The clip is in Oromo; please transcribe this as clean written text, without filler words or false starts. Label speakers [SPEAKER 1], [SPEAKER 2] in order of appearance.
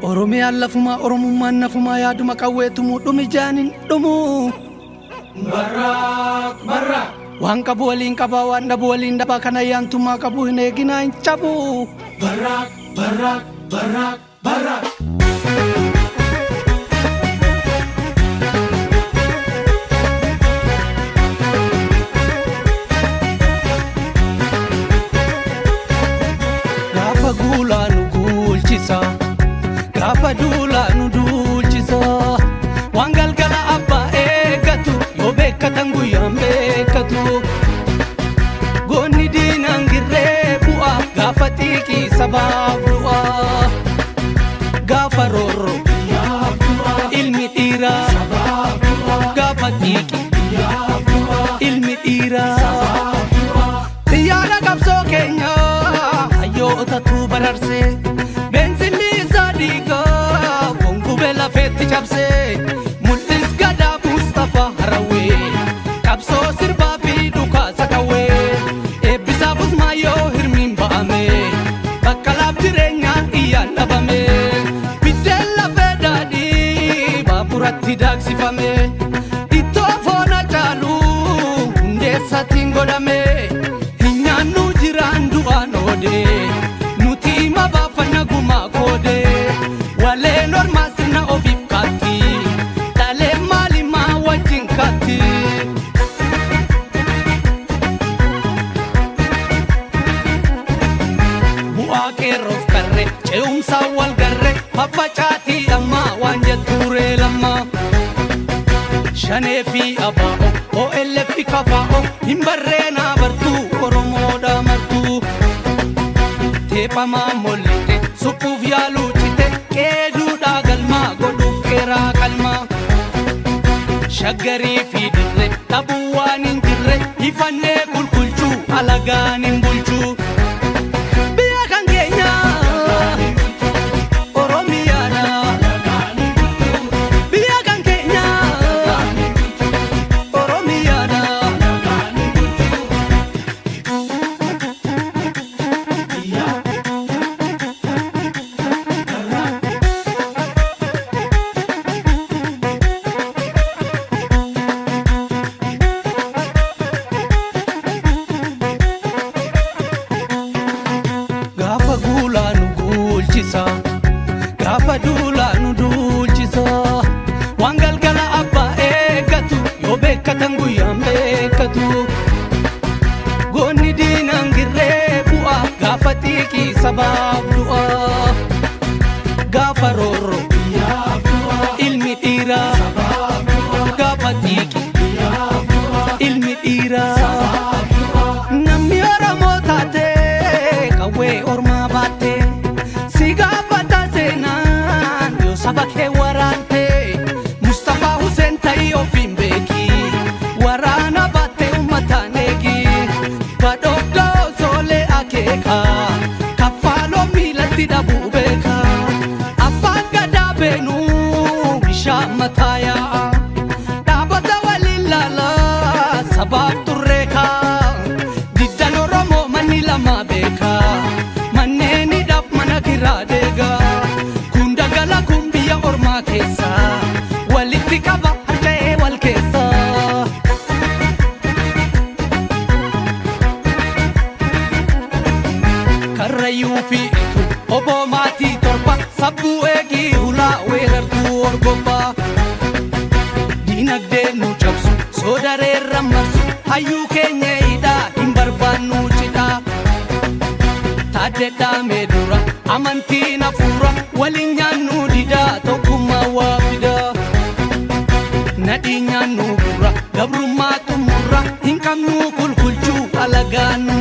[SPEAKER 1] Oromiyaan lafumaa Oromummaan nafumaa yaaduma qawweetumuu dhumi jaanin dhumuu.
[SPEAKER 2] Barraaq barraaq.
[SPEAKER 1] Waan qabu waliin qabaa waan dhabu waliin dhabaa kan ayyaantummaa qabu hin eeginaa hin cabu.
[SPEAKER 2] Barraaq barraaq barraaq barraaq.
[SPEAKER 1] Gaafa guulaa nu guulchisa. Gaafa duulaa nu duulchisa. Waan galgala abbaa eeggatu yoo beekkatan guyyaan beekkatu. Goonni diinaan girree bu'a gaafa xiiqii sabaaf du'a. Gaafa roorro ilmi dhiiraa gaafa xiiqii ilmi dhiiraa. Xiyyaara qabsoo keenyaa hayyootatu bararsee beensilli isaa dhiigaa foon gubee lafeetti cabsee mul'is gadaa Mustafaa Harawwee qabsoo sirbaa fi dhukaasa qawwee eebbisaaf Usmaayyoo hirmiin ba'ame baqqalaaf jireenyaa iyyaan dhabame biddeen lafee daadhii baaburatti daaksifame ittoo foon caalu hundeessaatiin godhame hin nyaannu jiraan du'aan oode nuti hima baafanna gumaa koode waleen ormaa sirna ofiif kaatti dhalee maalimaa wajjin kaatti. Bu'aa qeerroof qarree ce'umsaan wal garree faffacaatii ammaa waan jettuuree lammaa. Shanee fi abaa'o OLF fi kafaa'o hin barreenaa bartuu Oromoodha martuu. Teephamaa mollite suphuuf yaaluu cite qeeduudhaa galmaa godhuuf qeeraa qalmaa. Shaggarii fi dirree dhabuu waan hin jirre ifannee kulkulchuu alagaan hin bulchuu. Biyya kan keenya Oromiyaadha. Biyya kan keenya Oromiyaadha. Gaafa guulaa nu guulchisa. Gaafa duulaa nu duulchisa. Waan galgala abbaa eeggatu yoo beekkatan guyyaan beekkatu. Goonni diinaan girree bu'a gaafa xiiqii sabaaf du'a. Gaafa roorro ilmi dhiiraa gaafa xiiqii ilmi dhiiraa. Namni Oromoo taate qawwee ormaa baatte si gaafata seenaan yoo saba kee waraante Mustafaa Hussein ta'ii ofiin beeki waraana baatte uummataan eegi badhoofdoo soolee akeeka kaffaaloo miilatti dhabuu beeka abbaan gadaa beenuu bishaan mataa yaa'a. Dhaabota waliin laalaa sabaaf turreeka diddan Oromoo manni lama beeka manneen hidhaaf mana kiraa deega kun dagala kun biyya ormaa keessa walitti qaba harca'ee wal keessa. Karrayyuu fi itu oboo maatii torba sabbuu eegii hulaa weerartuu orgobbaa. Dinagdee nu cabsu soodareerra marsu hayyuu keenya hidhaa hin barbaannu cidhaa. Taaddedhaa mee dura amantiin hafuura waliin nyaannu didaa tokkummaa waa fidaa. Nadhii nyaannu gurra gabrummaa xumurra hin qabnu kulkulchuu alagaa nu